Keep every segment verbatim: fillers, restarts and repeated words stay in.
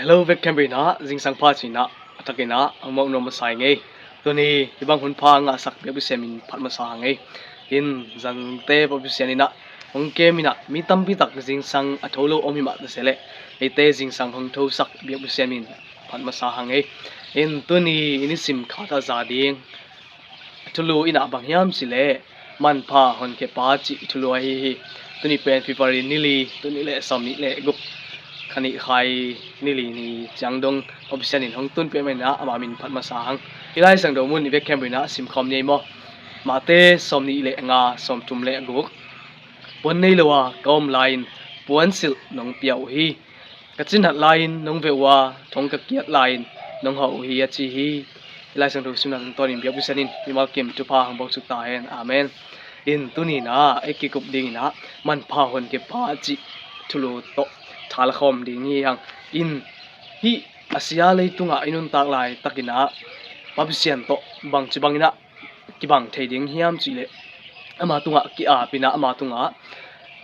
Lo vek khempeuh in ah zingsang pha ci-in ah a thakin ah hong mawk nuam masa ing ei. Tuni hih bang hun pha ngahsak biakpi siam in phat masa hang ei. In zante biakpi siam in ah hong kem in ah mi tampi tak zingsang a tho lo om hi mah ta se leh, eite zingsang hong thosak biakpi siam in phat masa hang ei. In tuni i nisim khat a za ding thulu in ah bang hiam cih leh manpha honkhiatpa cih thulu ahi hi. Tuni pen February ni li, tuni le sawmnih le guk, kha nih kha ni li ni ciang dong biakpi siam in hong tun peuhmah in ah ama min phat masa hang. I Lai Siangtho mun i vek khempeuh in ah simkhawm ni ei maw? Matthai sawmnih le nga, sawmthum le guk. Puan nei lo a ka om lai-in puansilh nong pia uh hi. Ka cinat lai-in nong veh uh a, thong ka kiat lai-in nong hawh uh hi, a ci hi. I Lai Siangtho simna tungtawn in biakpi siam in mimal kim thupha hong buak suk ta hen. Amen. In tuni in ah ei kikup ding in ah manpha honkhiatpa cih thulu tawh thalkhawm ding hi hang. In hih a sia leitungah i nuntak laitak in ah biakpi siam tawh bangci bangin ah kibang thei ding hiam cih leh, ama tungah ki-ap in ah ama tungah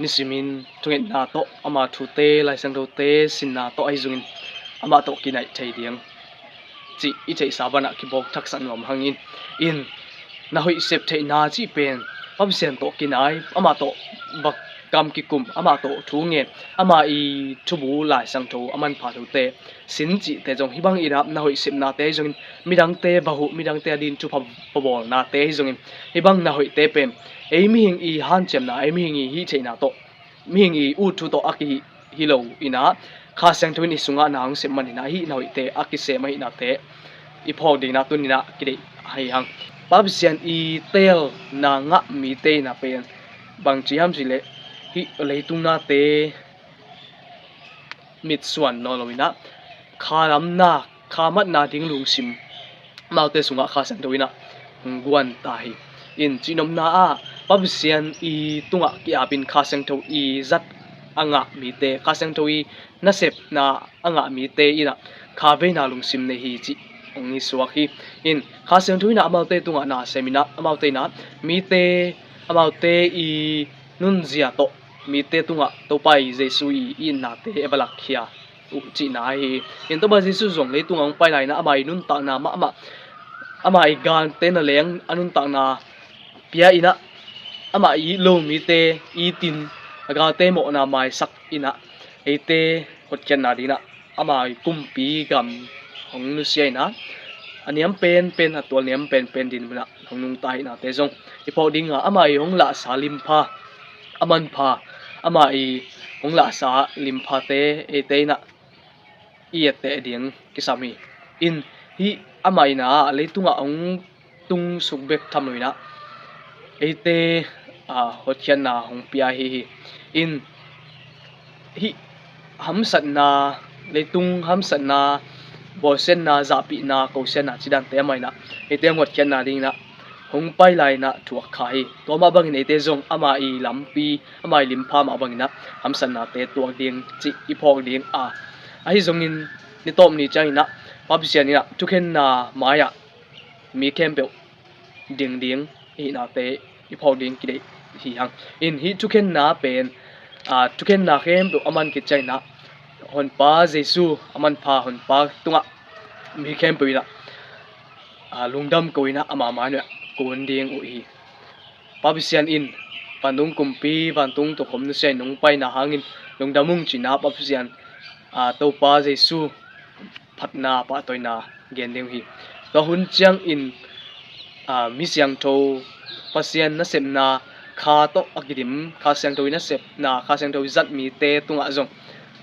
nisimin thungetna tawh, ama thute, Lai Siangthote sinna tawh ahi zongin amah tawh kinaih thei ding cih i theihsa banah kibawk thaksak nuam hang in. In na hoih sep theihna cih pen biakpi siam tawh kinai, amah tawh va kam kikum, amah tawh thu ngen, ama i thubu Lai Siangtho a manpha thute sin cihte zong hih bang in ah na hoih sepnate ahi zongin, midangte va huh, midangte adingin thupha va bawlnate ahi zongin, hih bang na hoihte pen ei mihing i hanciamna, ei mihing i hih theihna tawh, mihing i ut thu tawh a kihih hi lo in ah, Kha Siangtho in i sungah na hong sep man in ah hih na hoihte a kisem ahihnate i phawk ding in ah tuni in ah kideih hi hang. Biakpi siam i teelna ngah mite in ah pen bangci hiam cih leh, hih leitung nate mitsuan nawn lo in ah, kha lamna, kha matna ding lungsim amaute sungah Kha Siangtho in ah hong guan ta hi. In cihnopna ah biakpi siam i tungah ki-ap in Kha Siangtho i zat a ngah mite, Kha Siangtho i nasepna a ngah mite in ah kha veina lungsim nei hi cih hong i suak hi. In Kha Siangtho in ah amaute tungah na sem in ah, amaute in ah mite, amaute i nunzia tawh mite tungah Topa i Jesu i itnate va lakkhia uh cihna ahi hi. In Topa Jesu zong leitungah hong pai lai in ah ama i nuntakna mahmah, ama i galte na leng a nuntakna pia in ah, ama i it lo mite itin a galte mawhna maisak in ah, eite hotkhiatna ding in ah ama i kumpi gam hong nusia in ah, a niam penpen, a tual niam penpen din mun ah hong nungta ahihnate zong i phawk ding a, ama i hong lahsa limpha, a manpha, ama i hong lahsa limphate eite in ah i etteh ding kisam hi. In hih amah in ah leitungah hong tung suk bek tham lo in ah eite, a, hotkhiatna hong pia ahi hi. In hih hamsatna, leitung hamsatna, bawlsiatna, zahpihna, kosiatna cidante amah in ah eite hong hotkhiatna ding in ah hong pai lai in ah thuak kha hi. Tua mah bangin eite zong ama i lampi, ama i limpha mah bangin ah hamsatnate tuak ding cih i phawk ding a, ahi zongin ni tawp ni ciangin ah biakpi siam in ah thukhenna mai-ah mi khempeuh ding ding i hihnate i phawk ding kideih hi hang. In hih thukhenna pen, a, thukhenna khempeuh a man khit ciangin ah Honpa Jesu a manpha Honpa tungah mi khempeuh in ah, a, lungdam ko in ah ama mai-ah kun ding uh hi. Biakpi siam in vantung kumpi, vantung tokhom nusia in hong paina hangin lungdam ung ci-in ah biakpi siam, a, Topa Jesu phatna pahtawina gen ding uh hi. Tua hun ciangin, a, mi siangtho, Pasian nasepna, kha tawh a kidim, Kha Siangtho i nasepna, Kha Siangtho i zat mite tungah zong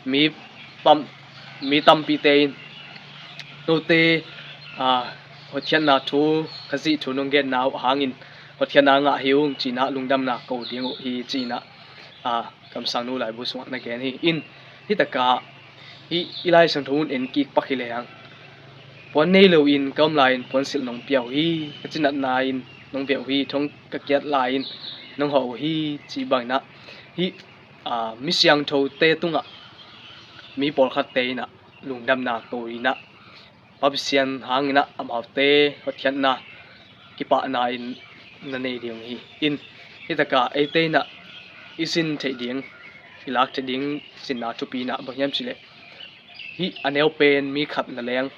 mi pam, mi tampite in note, a, hotkhiatna thu, Khazih thu nong genna uh hangin hotkhiatna ngah hi ung ci-in ah lungdamna ko ding uh hi ci-in ah, a, kamsangnu laibu sungah na gen hi. In hih takah hih i Lai Siangtho mun en kik pak hi lehang, puan nei loin ka om lai-in puansilh nong pia uh hi, ka cinatna in nong veh uh hi, thong ka kiat lai-in nong hawh uh hi, cih bangin ah hih, a, mi siangthote tungah mi pawlkhatte in ah lungdamna ko in ah biakpi siam hangin ah amaute hotkhiatna kipahna in na nei ding uh hi. In hih takah eite in ah i sin theih ding, i lak theih ding sinna thupi in ah bang hiam cih leh, Hih a neu pen mi khat na leng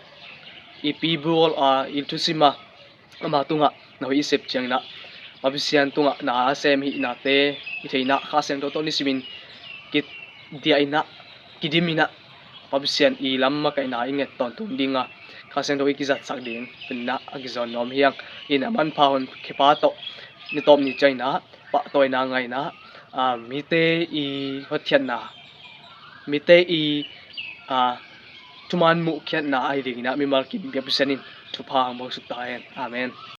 i pi bual a i thusim a, ama tungah na hoih i sep ciangin ah, Pa Pasian tungah na a sem hih nate i theihna Kha Siangtho tawh nisimin kidiah in ah, kidim in ah, Pa Pasian i lam makaihna i nget tawntung ding a, Kha Siangtho i kizatsak ding in ah a kizawn nuam hi hang. In a manpha hun khempeuh tawh ni tawp ni ciangin ah pahtawina ngah in ah, a, mite i hotkhiatna, mite i, a, thuman muhkhiatna ahi dingin ah mimal kim biak Pasian in thupha hong buaksuk ta hen. Amen.